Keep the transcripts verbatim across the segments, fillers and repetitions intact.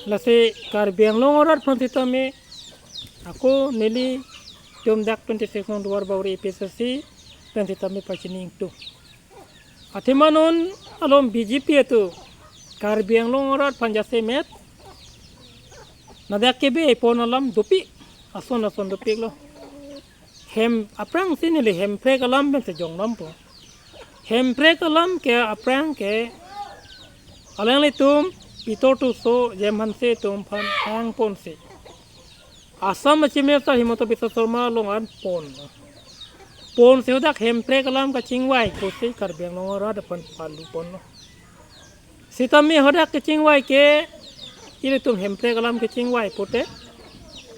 Lasi Karbi Anglong arat aphan sitame ako nelitum dak twenty-six nong Duarbagori A P H L C pen sitame pachini ingtung. Athema non alom B J P atum Karbi Anglong arat aphan jasemet, ladak kebe pon alam dopik, ason ason dopiklo. Hem aphrangsi neli hemprek alam pensi jongdampo. Hemprek alam ke aphrang ke alanglitum Peter Tisso, J M Hanse atum aphan hangponsi Assam Chief Minister Himanta Biswa Sarma along an pon. Ponsi hadak hemprek alam kachingvai pusi Karbi Anglong arat aphan palu ponlo. Sitame hadak kachingvai ke ilitum hemprek alam kachingvai pute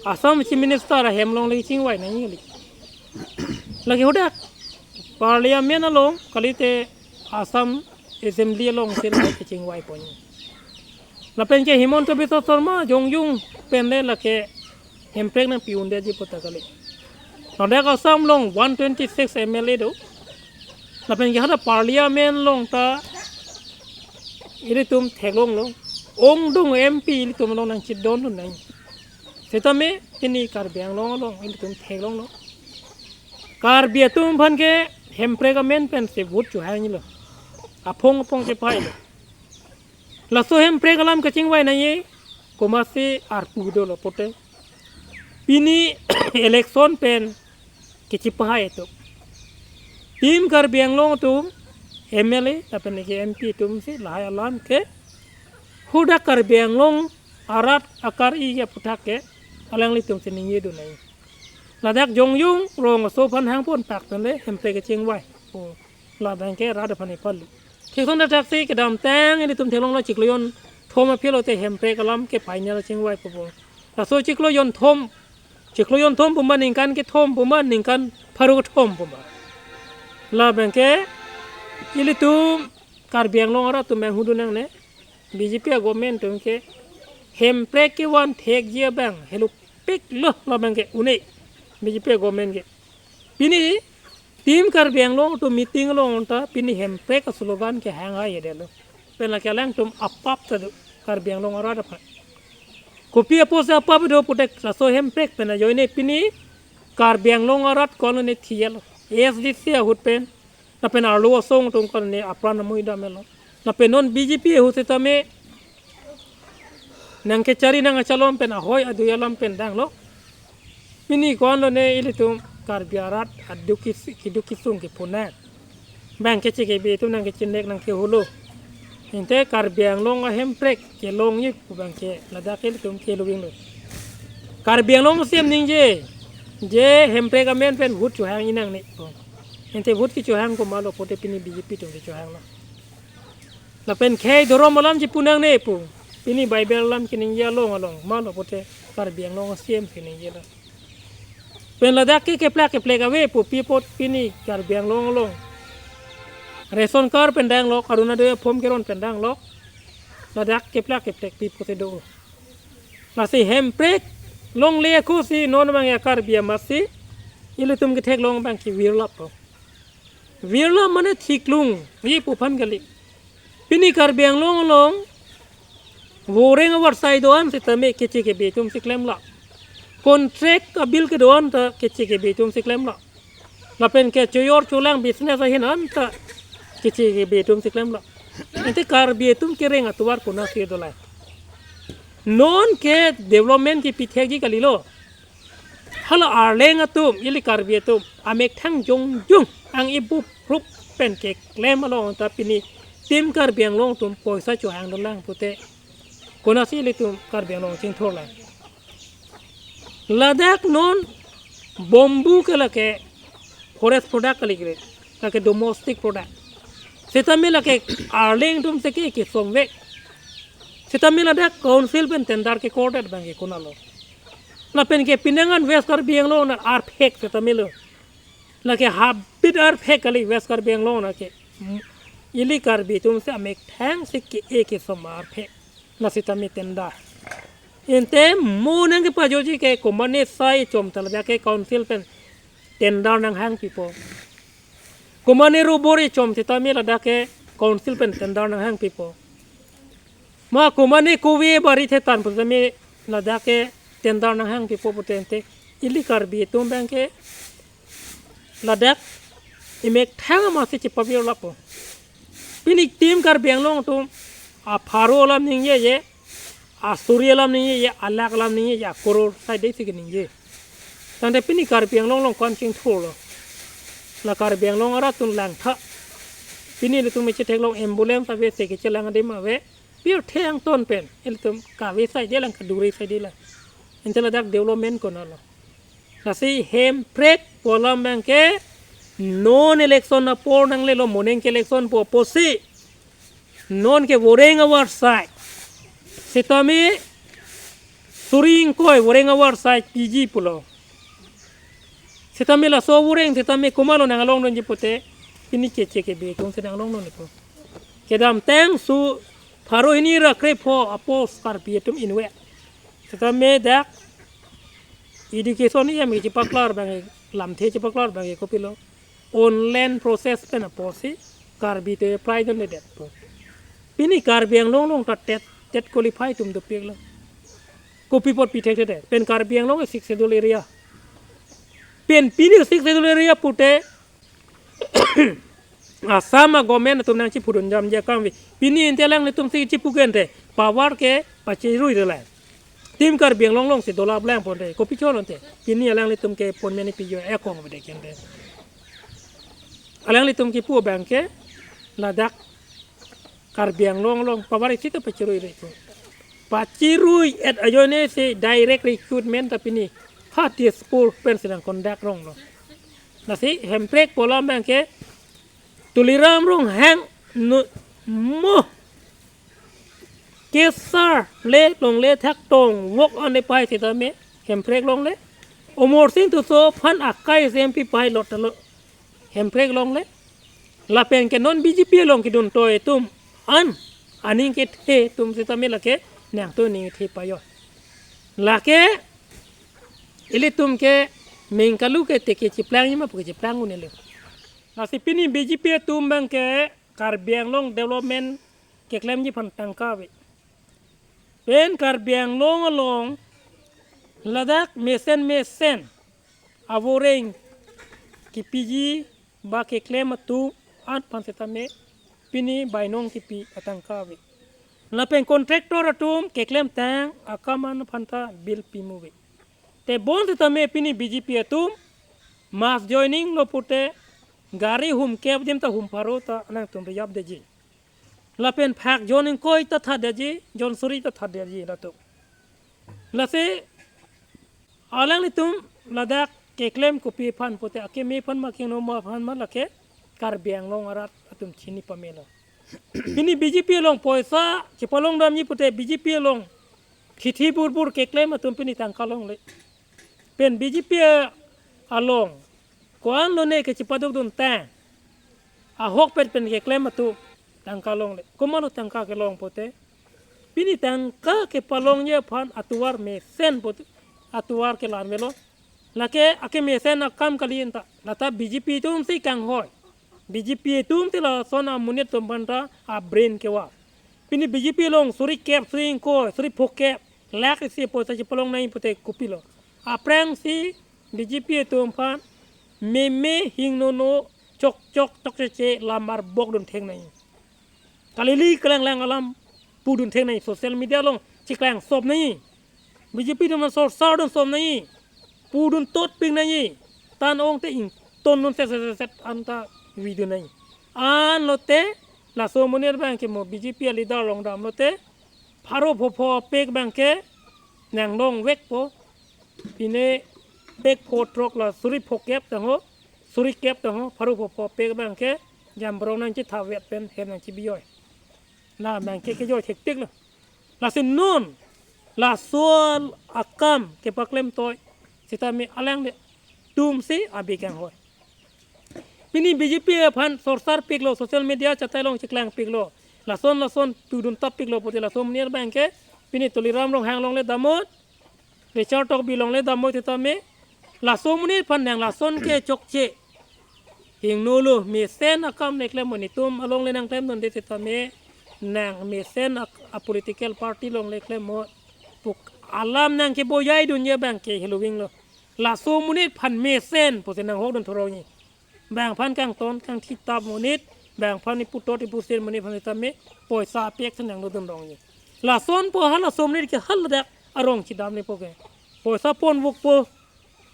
Assam Chief Minister ahem along le chingvai nangji kali. Lake hadak Parliament along kalite Assam Assembly alongsi le kachingvai ponji. Lapen ke Himanta Biswa Sarma jongjung pen le lake hemprek nangpi-undetji pu ta kali. Ladak Assam along one twenty-six M L A do. Lapen ke hadak Parliament along ta ilitum theklonglo. Ongdung M P ilitum along nangchedondun nang. Sitame pini Karbi Anglong along ilitum theklonglo. Karbi atum aphan ke hemprek amen pensi vote chohangjilo. Aphong aphong chepailo. Laso hemprek alam kachingvai nangji komatsi arpu dolo pute pini election pen kachepahai atum. Team Karbi Anglong atum, M L A lapen ke M P atumsi lahai alam ke hadak Karbi Anglong arat akar-i aputhak ke alanglitumsi ningjedun nangji. Ladak jongjung rong aso aphan hangpon pak pen le hemprek kachingvai. O, labang ke rat aphan ipalu. Thekson thakthaksi kedamtang ilitum theklonglo chiklo jonthom aphi lote hemprek alam ke final chingvai pupo. Laso chiklo jonthom, chiklo jonthom puma ningkan kethom puma ningkan pharo kethom puma. Labang ke ilitum Karbi Anglong arat atum menghudun nangne B J P government atum ke hemprek kevan thekji abang helopiklo labang ke une B J P government ke. Pini Team Karbi Anglong atum meeting along ta pini hemprek aslogan ke hang hai edelo. Pen lake alangtum apap ta do Karbi Anglong arat aphan. Kopi apotsi apap do pute laso hemprek pen ajoine pini Karbi Anglong arat ko-an ne thiyelo. A S D C ahut pen lapen arlo asong atum ko-an ne apran amui damelo. Lapen non B J P ahut sitame nangkechari nangkachalom pen ahoi adui alam pen danglo. Pini ko-an lo ne ilitum Karbi arat aduk kis-, kiduk kisung kipunang. Bang keche kebe atum nangkechinek nangkeholo. Ante Karbi Anglong ahemprek kelongji pu bang ke ladak ilitum kelonglo. Karbi Anglong C E M ningje, je hemprek amen pen vote chohangji nangne pu. Ante vote kechohang komatlo pute pini B J P atum kechohanglo. Lapen khei dhorom alam chipu nangne pu. Pini Bible alam keningje along along. Malo pute Karbi Anglong C E M keningjelo. Pen ladak ke keplak keplek ave pu pi apot pini Karbi Anglong along. Ration card pen danglok, Orunodoi aphom keron pen danglok. Ladak keplak keplek pi apotsi do. Lasi hemprek longle ako si non abang ya Karbi amatsi ilitum ketheklong abang ke virlap po. Virlap mane theklongji pu aphan kali. Pini Karbi Anglong along voreng avarsai do-an sitame keche kebe atumsi klemlo. Contract abill kedo-an ta keche kebe atumsi klemlo. Lapen ke choyor cholang business ahin anta keche kebe atumsi klemlo. Ante Karbi atum kereng atovar konatsi dolang. Non ke development kepi thekji kalilo. Hala Arleng atum, ili Karbi atum, amethang jongjung, ang ibup rup pen keklem along ta pini Team Karbi Anglong atum poisa chohang dolang pute. Konatsi ilitum Karbi Anglong chingthurlang. Ladak non bamboo ke lake forest product kali kre, lake domestic product. Sitame lake Arleng atumsi ke kesomvek. Sitame ladak council pen tender kekordet abang ke konatlo. Lapen ke pinangan West Karbi Anglong na arphek sitame lo. Lake habit arphek kali West Karbi Anglong na ke. Ili Karbi atumsi amethangsi ke-e kesom arphek. Na sitame tender. Ante mo nangkepajoji ke komatne sai chom ta ladak ke council pen tender nanghang pipo. Komatne rubber chom sitame ladak ke council pen tender nanghang pipo. Ma komane kove bari thetan pu tame ladak ke tender nanghang pipo putente ili Karbi atum abang ke ladak imek thang ama si chipavir lapo. Pini tim Karbi Anglong atum apharo alam ningjeje, asuri alam ningjeje, alakh alam ningjeje, akoror saide si keningje. Tangte pini Karbi Anglong along kwan chingthurlo. La Karbi Anglong arat atum langtha. Pini ilitum chetheklong ambulance ave, se kechelang adim ave. Pirthe angton pen ilitum kave saide lang, kaduri saide lang. Ante ladak development konatlo? Lasi Hemprek pu alam abang ke non election apor nanglelo, moning ke election pu apotsi non ke voreng avarsai. Sitame suri ingkoi voreng avarsai piji pulo. Sitame laso voreng sitame komatlo nanglongdunji pute, pini Keche Kebe atum si nanglongdunpo. Kedamtang su pharo hini ra krepho a-post Karbi atum inve. Sitame dak education E M ke chepaklar abang, lamthe chepaklar abang kopilo, online process pen apotsi Karbi atum apply dundedet pu. Pini Karbi Anglong along ta TET, TET qualify atum dopiklo. Kopi apot pi thekthedet? Pen Karbi Anglong ke Sixth Schedule area. Pen pini Sixth Schedule area pute Assam a-government atum nangchiphudun jamji akam ave. Pini ante alanglitum si chipu kente, power ke pachiruirelang. Tim Karbi Anglong along si dolap lang ponte, kopi cholo ante? Pini alanglitum ke appointment pi jo ekong bede kente. Alanglitum kipu abang ke ladak Karbi Anglong along power isi ta pachiruirepo. Pachirui-et ajoine si direct recruitment ta pini ha Dispur pen si nang conduct ronglo. Lasi Hemprek pu alam abang ke Tuliram Ronghang nu mo kesar le longle thak tong wok ane pai sitame Hemprek longle. Amarsing Tisso aphan akai si M P pai lot talo Hemprek longle. Lapen ke non B J P along kedun toi atum an aning kethe atum sitame lake nangtum aning kethe pajoi. Lake ilitum ke mengkalu ke teke chiplang yima puke chiplang unelo. Lasi pini B J P atum abang ke Karbi Anglong development keklemji aphan tangka ave. Pen Karbi Anglong along ladak mesen mesen avoreng kipiji ba keklem atum an aphan sitame pini bainong kipi atangka ave. Lapen contractor atum keklemtang akam an aphan ta bill pimu ave. Tebon sitame pini B J P atum mass joining lo pute gari hum kep adim ta hum pharo ta nangtum rejapdeji. Lapen phak jon ingkoi ta thatdeji, jon suri ta thatdeji latum. Lasi alanglitum ladak keklem kopi aphan pute, akeme aphan ma kingno ma aphan ma, lake Karbi Anglong arat atum chini pamelo. Pini B J P along poisa chepalongdamji pute B J P along khithi burbur keklem atum pini tangka longle. Pen B J P along ko-an lone ke chepadukdun tang ahokpet pen keklem atum tangka longle. Komatlo tangka kelong pute? Pini tangka kepalongji aphan atovar mesen pute, atovar kelang avelo. Lake akemesen akam kali anta. Lata B J P atum si kanghoi. B J P atum si lason amonit atum aphanta a-brain kewa. Pini B J P along suri kep, suri ingkoi, suri phokep lakh isi poisa chepalong nangji pute kopilo? Aphrangsi B J P atum aphan meme hingnono chokchok chokcheche lam arbokdun thek nangji. Kalili kalanglang alam pudun thek nangji, social media along cheklang sop nangji. B J P atum sorsar dun sop nangji. Pudun totpik nangji. Tan ong te ingtondun set set set set anta video nangji. Anlote laso amonit abang ke mo B J P a-leader along damlote pharo phopho pek abang ke nanglongvekpo. Pine pek pho throk la suri phokep tangho, suri kep tangho, pharo phopho pek abang ke jambrong nangchethavet pen hem nangchebijoi. La abang ke kejoi thektik lo. Lasi non laso akam kepaklem toi sitame alanglitum si abi kanghoi. Pini B J P aphan sorsar piklo, social media chatai along cheklangpiklo. Lason lason pudun tappiklo pute laso amonit abang ke pini Tuliram Ronghang longle damnon, Richard Tokbi longle damnon sitame laso amonit aphan nang lason ke chokche. Hingnolo, mesen akam le klem mo, netum alongle nangklemdunde sitame nang mesen a, a political party along le klem mo puk alam nangkeboyai dunji abang ke heloving lo. Laso amonit aphan mesen pusi nanghok dun thurong ni. Bang aphan kangton kangthitap amonit, bang aphan iputot ipusin amonit aphan tame poisa apek si nanglo dun rong ni. Lason po halaso amonit ke haladak arong chidam ni po ke. Poisa ponvukpo.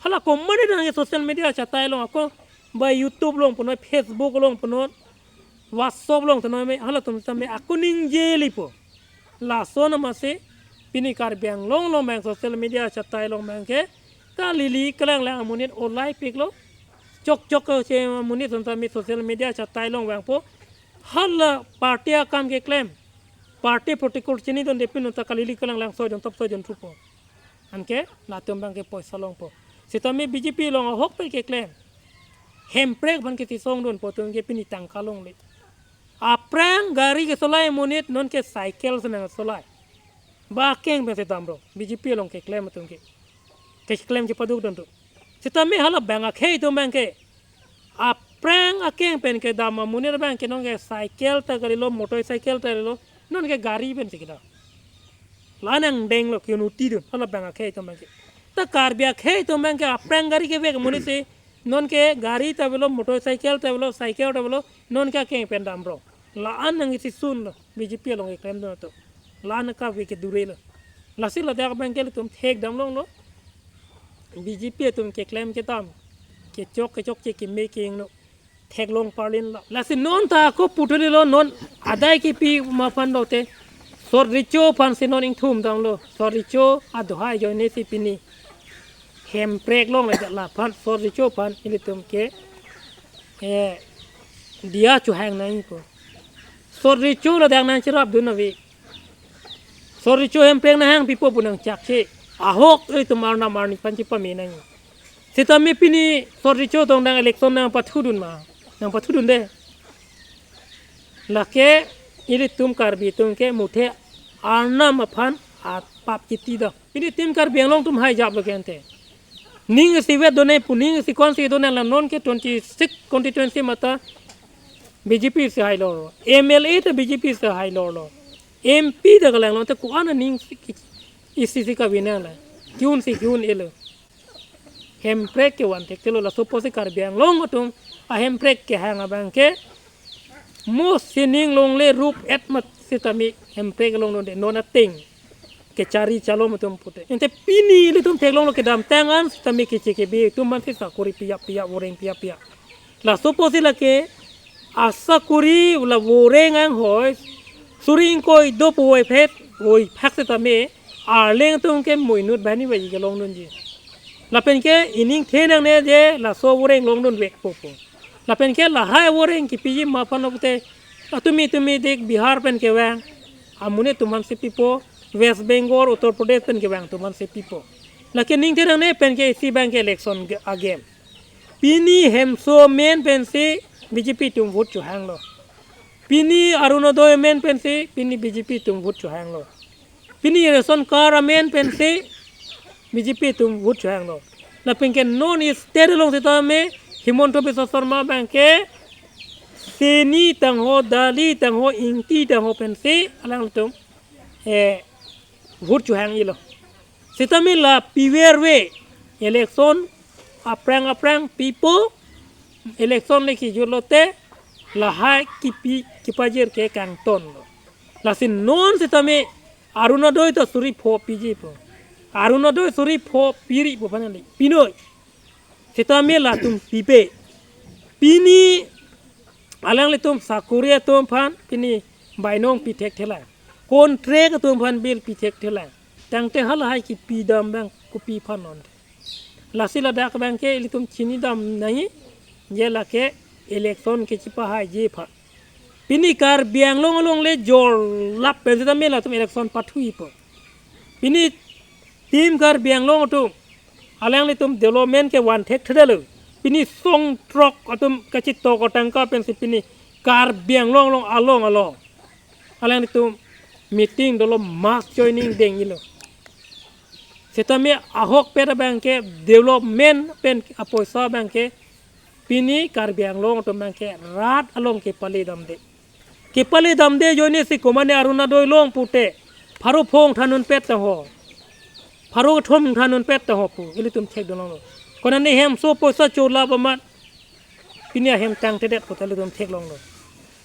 Hala komat nang social media chatai along ako, ba YouTube along punoi, Facebook along punoi, WhatsApp along punoi me, halatum tame ako ningje lipo. Lason amatsi pini Karbi Anglong along abang social media chatai along abang ke kalili kalanglang amonit olai piklo. Chokchok ke che amonit atum tame social media chatai along vangpo. Hala party akam keklem, party protocol chinidunde pinu ta kalili kalanglang soi dun top soi dun thupo. Anke latum abang ke poisa longpo. Sitame B J P along ahok pen keklem, hemprek aphan kethesong dunpo atum ke pini tangka longle. Aphrang gari kesolai amonit non ke cycle si nangsolai. Ba akeng pensi damrong, B J P along keklem atum ke. Keklem chepaduk dun tu. Sitame hala bang akhei atum abang ke, aphrang akeng pen kedam amonit abang ke non ke cycle ta kalilo, motorcycle ta kalilo, non ke gari pensi kedam. La nangdenglo ke-un-uti dun, hala bang akhei atum abang ke. Ta Karbi akhei atum abang ke aphrang gari kevek amonit si, non ke gari ta avelo, motorcycle ta avelo, cycle ta avelo, non ke akeng pen damrong. La-an nangsi sunlo, B J P along keklem dun atum. La-an kave kedure lo. Lasi ladak abang ke ilitum thekdam longlo. B J P atum keklem kedam, kechok kechokche keme ke ingno theklong parlin lo. Lasi non ta ako puthuli lo, non adai kipi ma aphan lote. Sot Recho aphansi non ingthum damlo. Sot Recho aduhai ajoine si pini hemprek longle, la aphan Sot Recho aphan ilitum ke, eh, diya chohang nangpo. Sot Recho ladak nangcherap dun ave. Sot Recho hemprek nanghang pipo pu nangchakche. Ahok ilitum arnam arni aphan chepame nang. Sitame pini Sot Recho tong dang election nangpathu dun ma, nangpathu dunde. Lake ilitum Karbi atum ke muthe arnam aphan apap kiti do. Pini tim Karbi Anglong atum haijaplo ke ante. Ning isi vet done pu, ning isi kon si done, la non ke twenty-six constituency mata B J P si hailo. M L A ta B J P si hailo lo. M P ta kalanglo te ko-an aning si ki, isi si kavina la. Ke-un si ke-un-elo. Hemprek ke vanthekthelo, laso apotsi Karbi Anglong atum ahemprek kehang abang ke mo sining longle rup et mat sitame hemprek along dunde non ateng kechari chalom atum pute. Ante pini ilitum theklonglo kedamtang an sitame keche kebe atum aphansi sakori piyap piyap, voreng piyap piyap. Laso apotsi lake asakori la voreng anghoi suri ingkoi do puvoiphit, voiphak sitame arleng atum ke mo inut banghini baji kelong dunji. Lapen ke iningthe nangne je laso voreng longdunvekpo pu. Lapen ke lahai voreng kipiji ma aphan pute, atumi tumi dik Bihar pen kevang amonit atum aphansi pipo, West Bengal, Uttar Pradesh pen kevang atum aphansi pipo. Lake ningthe nangne pen ke isi abang ke election ge-, agame. Pini hemso amen pensi B J P atum vote chohanglo. Pini Orunodoi amen pensi pini B J P atum vote chohanglo. Pini ration card amen pensi B J P atum vote chohanglo. Lapen ke non state along sitame Himanta Biswa Sarma abang ke sini tangho, dali tangho, ingti tangho pensi alanglitum, eh, vote chohang-ilo. Sitame la piverve election aphrang aphrang pipo, election le kijut lote lahai kipi kipajir ke kangtonlo. Lasi non sitame Orunodoi ta suri pho pijipo. Orunodoi suri pho piripo aphan le pinoi. Sitame latum pipe. Pini alanglitum sakori atum aphan pini bainong pi thekthelang. Contract atum aphan bill pi thekthelang. Tangte halahai kipidam abang kopi aphan non. Lasi ladak abang ke ilitum chinidam nangji, je lake election kechipahaiji aphan. Pini Karbi Anglong along le jorlap pen sitame latum election pathuipo. Pini tim Karbi Anglong atum alanglitum development ke vanthekthedetlo. Pini song throk atum kachitok atangka pensi pini Karbi Anglong along along along alanglitum meeting dolo, mass joining dengilo. Sitame ahokpet abang ke development pen apoisa abang ke pini Karbi Anglong atum abang ke rat along kepale damde. Kepale damde ajoine si komatne Orunodoi long pute pharo phongthang unpet ta ho. Pharo thomthang unpet ta ho pu ilitum thekdun longlo. Konane hemso poisa chola ba amat pini ahem tangtedet pute ilitum theklonglo.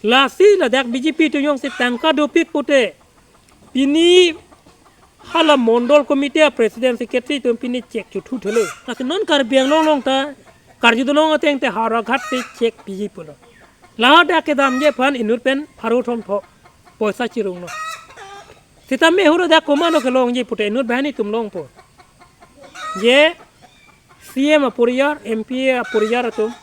Lasi ladak B J P atum jongsi tangka dopik pute pini hala mondol committee a president secretary atum pini cheque chothu thelo. Lasi non Karbi Anglong along ta karjudun long ateng te Howraghat si cheque piji pulo. Ladak kedamji aphan inut pen pharo thom pho poisa chirunglo. Sitame hura dak komatlo kelongji pute inut banghini atum longpo. Je C M aporiyar, M P A aporiyar atum,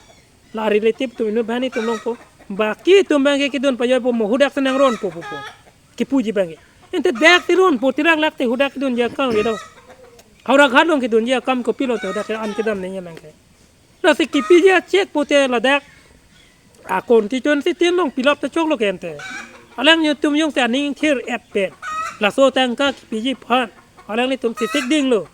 la relative atum inut banghini atum longpo. Baki atum abangke kedun pajoipo, mo hudak si nangronpo pupo. Kipuji abangke. Ante dak si ronpo, tirak lak te hudak kedunji akam kedo. Howraghat along kedunji akam kopilo te hudak ke an kedam nangji abangke. Lasi kipiji a cheque pute ladak a constituency tin along pilap ta choklo ke ante. Alanglitum jongsi aning thir-et pen laso tangka kipiji aphan alanglitum si thekdinglo.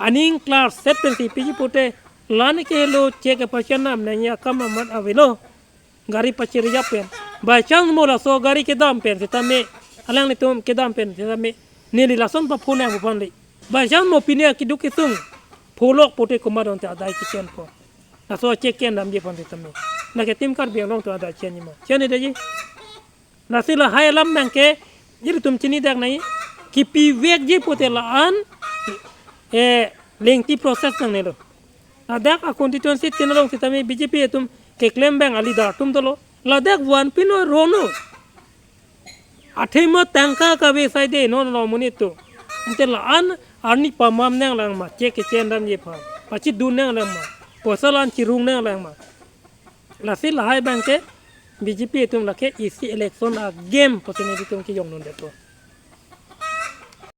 Aning klarset pensi piji pute la-an ke lo cheque kepachenam nangji akam amat avelo. Gari pachirijap pen. By chance mo laso gari kedam pen sitame, alanglitum kedam pen sitame, neli lason paphone aphan le. By chance mo pini akeduk kesung pholok pute komat ante adai kechenpo. Laso cheque kendamji aphan sitame. Lake Team Karbi Anglong atum adai chenji ma? Chenji detji. Lasi lahai alam abangke ilitum chinidak nangji, kipivekji pute la-an, eh, lengthy process nangnelo. Ladak a constituency tin along sitame B J P atum keklem abang a leader atum dolo. Ladak vanpinoi rono. Athema tangka kave saide non lo monit atum. Ante la-an arni pamam nanglang ma, cheque kechendamji aphan. Pachidun nanglang ma. Poisa la-an chirung nanglang ma. Lasi lahai abangke B J P atum lake isi election a game pusi nelitum kejongdundepo.